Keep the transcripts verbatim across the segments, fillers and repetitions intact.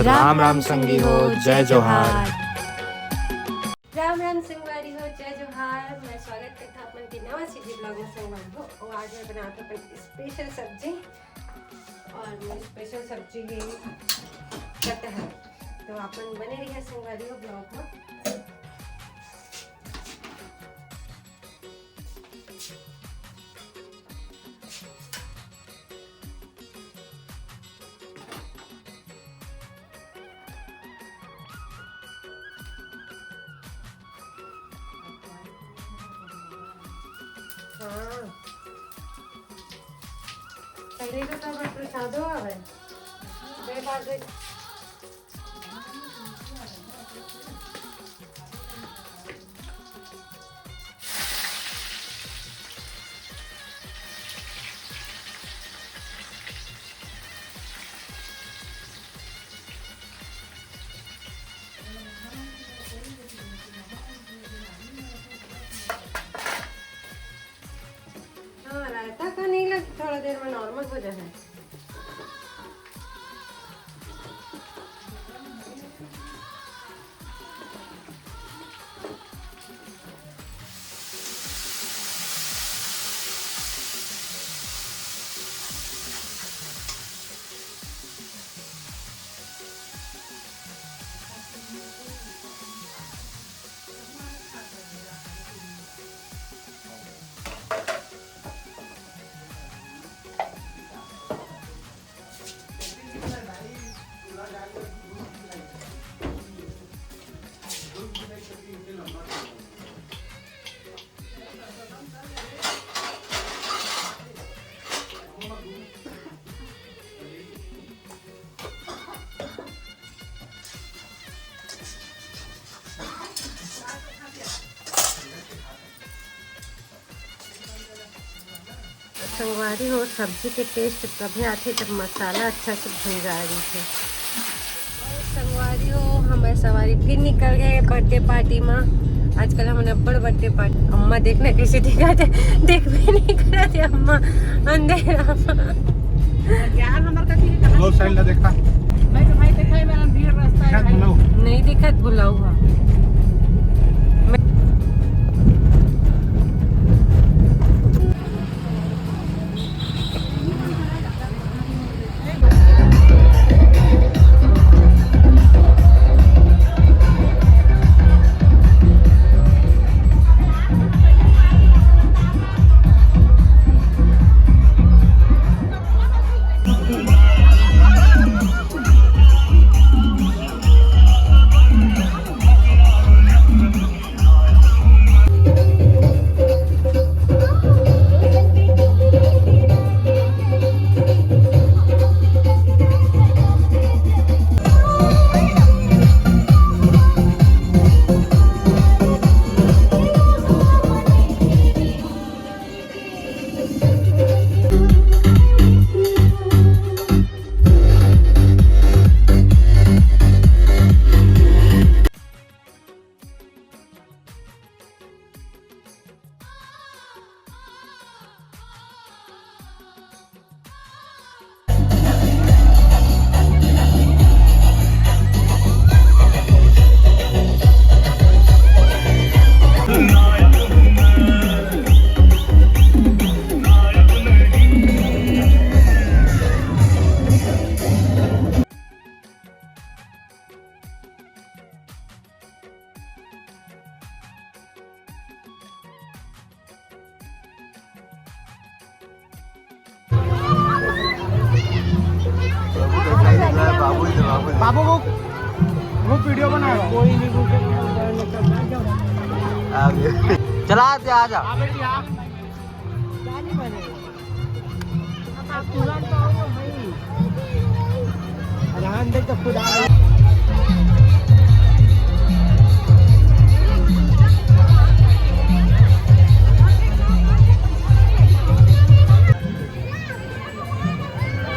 राम राम संगी हो, जय जोहार। राम राम संगवारी हो, जय जोहार। मैं स्वागत करता हूँ अपन के नवा सीजी ब्लॉग में संगवारी हो। और आज मैं बनाता हूँ अपन स्पेशल सब्जी, और मेरी स्पेशल सब्जी है कटहल। तो अपन बने रहिए संगवारी हो ब्लॉग में। हाँ। पहले तो सब प्रसादो आवे। मेरे पास एक हाँ, रायता का नहीं लग, थोड़ा देर में नॉर्मल हो जाए। संगवारी हो, सब्जी के टेस्ट तभे आथे, जब मसाला अच्छा से भुंजा रहिथे। संगवारी हो, हमर सवारी फिर निकल गए बर्थडे पार्टी में। आजकल हमन अब्बड़ बर्थडे पार्टी, अम्मा देखना कैसे दिखा थे, देख भी नहीं करा थे अम्मा, अंधेरा में। यार, हमर कथी है, कहाँ दो साइड ला देखा। भाई, तो भाई, देखा है, मेरा भीड़ रास्ता है, शायद भाई। बुलाओ। नहीं दिखत, बुलाओ, हाँ। बाबू को, वो वीडियो बनाएगा। कोई नहीं पूछेगा। चला दे, आ जा। हाँ बेटी, आ। तुरंत आओ भाई। राम दे तो खुदा।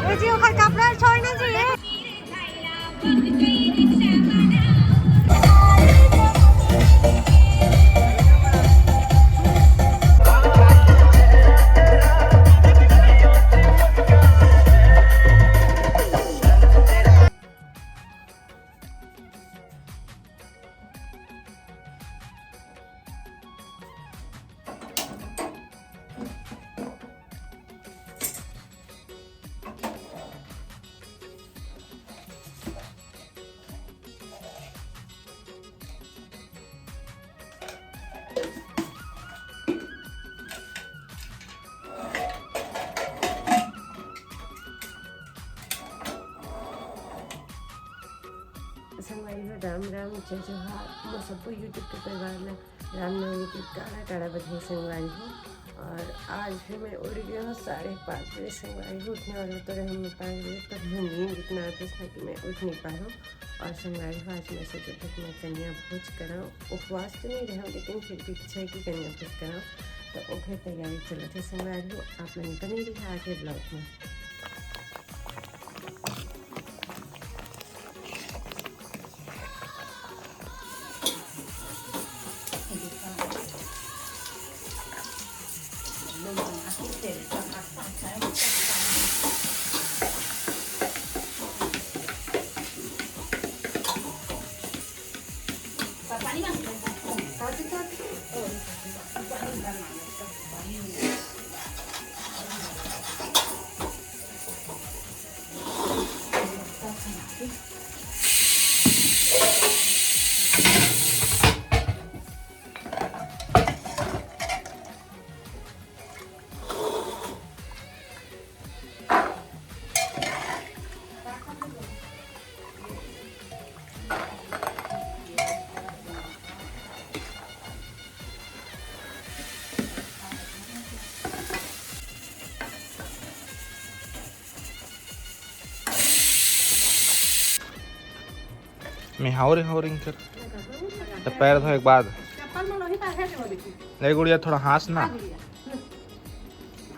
ए जी, ओकर कपड़ा छोड़ना चाहिए। राम जय जोहार, मोर सब्बो YouTube के परिवार ला रामनवमी के काड़ा काड़ा बधाई संगवारी हो। और आज भी मैं उठ गई हूँ साढ़े पाँच बजे संगवारी हो। उठने वाला तो रहे मैं पाँच बजे, पर मैं नींद इतना आता था कि मैं उठ नहीं पा रहा हूँ। और संगवारी हो, आज मैं सोचा था कि मैं कन्या भोज कराऊँ, उपवास तो नहीं रहा हूँ, लेकिन फिर भी इच्छा है कि कन्या भोज कराऊँ। तो ओके, तैयारी चलत है संगवारी हो, आप मन बने रहिए आगे vlog में। मैं हाव रे, हाव रे कर। तो पैर धो एक बाद। चप्पल में वही पैर है जो देखी। ले गुड़िया, थोड़ा हाँस ना। हाँ गुड़िया।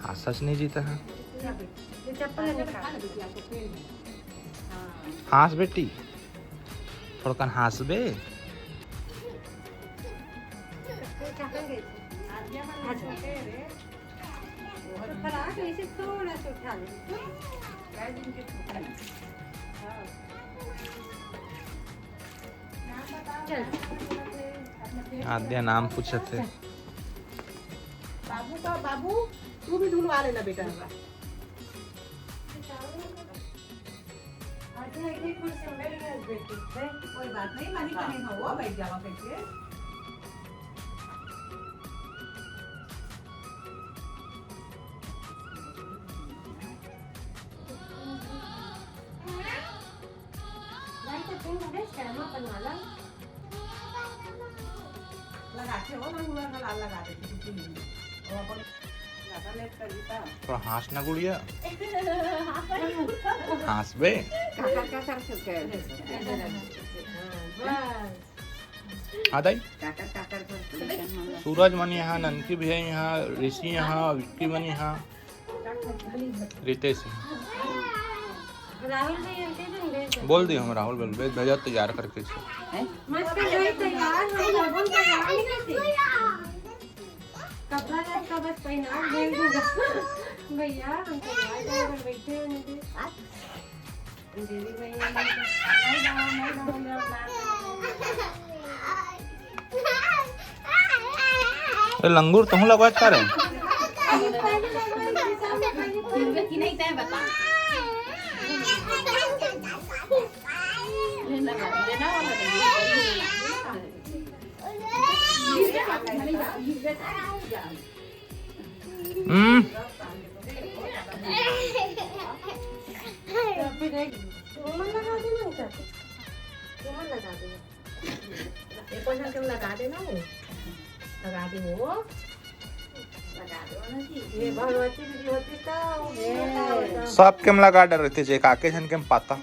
हाँस सच नहीं जीता है। ये चप्पल निकाल। हाँस बेटी, थोड़ा कन हाँस बे। हाँ, छोटे रे। तो फलाट ऐसे थोड़ा सा उठा ले। चल। आद्या नाम पूछत हे। बाबू का, बाबू, तू भी धुलवा लेना बेटा। अच्छा, एक ही कुर्सी में बैठ गए बेटी। कोई बात नहीं, मनी कहीं हो, बैठ जावा करके। भाई, तो तुम बड़े शर्मा बनवाला। लगाथे हो ना, हुआ का लाल लगा देती थी। वो अपन ज्यादा लेट कर देता। थोड़ा हाँस ना गुड़िया। हाँस बे। काकर काकर करके। बस। हाँ दाई। काकर काकर करके। सूरज मन यहाँ, ननकी भैया यहाँ, ऋषि यहाँ, विक्की मन यहाँ। रितेश। राहुल भैया के दे दे। बोल दी हम राहुल बोल, भेज, भेजा तैयार करके छे। हैं? मस्त है, तैयार हो, साबुन तैयार नहीं करते। कपड़ा लत्ता बस पहना, भेज दूंगा। भैया, हम तैयार हैं, पर बैठे होने दे। ए, लंगूर तहूँ लगवा चाह रहे? हम्म। लगा दे ना। लगा दे वो। लगा दे वो ना जी। ये भगवती दीदी होती तो वो सबके में लगा डर रहते जे, काके झन के में पाता।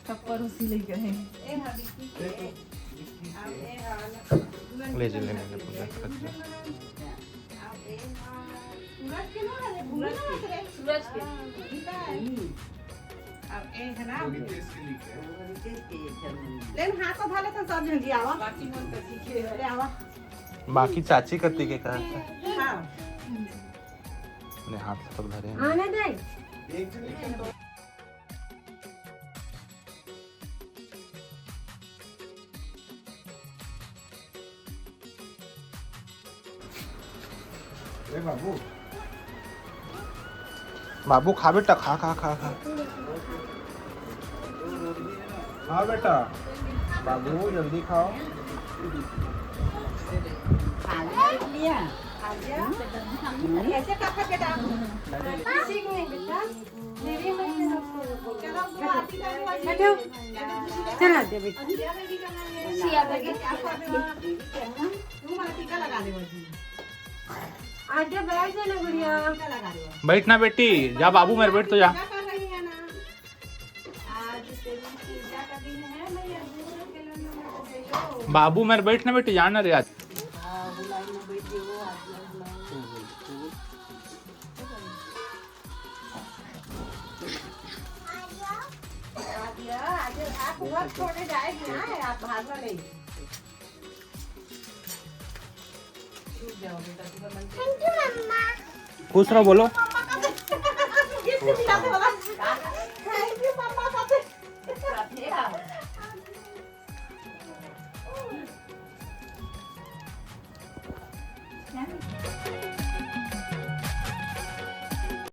सब पड़ोसी ले गए। ले जे, ले ले, ले ले। सूरज के ना रहे, भूमि ना रहे। सूरज के। अब ए है ना। लेकिन हाथ उठा ले तो सब जल्दी आवा। बाकी चाची कती के कहा था। हाँ। ने हाथ तक धरे हैं। आने दे। ए बाबू। बाबू खा बेटा, खा, खा, खा, खा। खा बेटा। बाबू जल्दी खाओ। खा लिया। आजा। ऐसे कहा बेटा। सीख नहीं बेटा। मेरी मम्मी ने उसको बोला। चलो, वो आरती का भी वही। चलो। चला दे बेटा। सिया बेटी का नाम है। सिया बेटी। आपका भी वहाँ। तुम आरती का लगा दे वही। आजा, बैठ जा ना गुड़िया। आरती का लगा दे वही। बैठ ना बेटी, जा बाबू मेरे, बैठ तो जा। पूजा कर रही है ना। आज तेरी पूजा का दिन है, मैया दूर के लोग में तो गई हो। बाबू मेरे, बैठ ना बेटी, जा ना रे आज। हाँ, वो लाइन में बैठ गई वो, आज लाइन में। आ गया, आज आप वर्क छोड़ने जाएगी ना, आप भागना नहीं। छूट जाओ बेटा, तुम्हें मन से। Thank you, मम्मा। खुश रहो, बोलो। मम्मा का gift मिला था, बोला। Thank you, मम्मा का। क्या?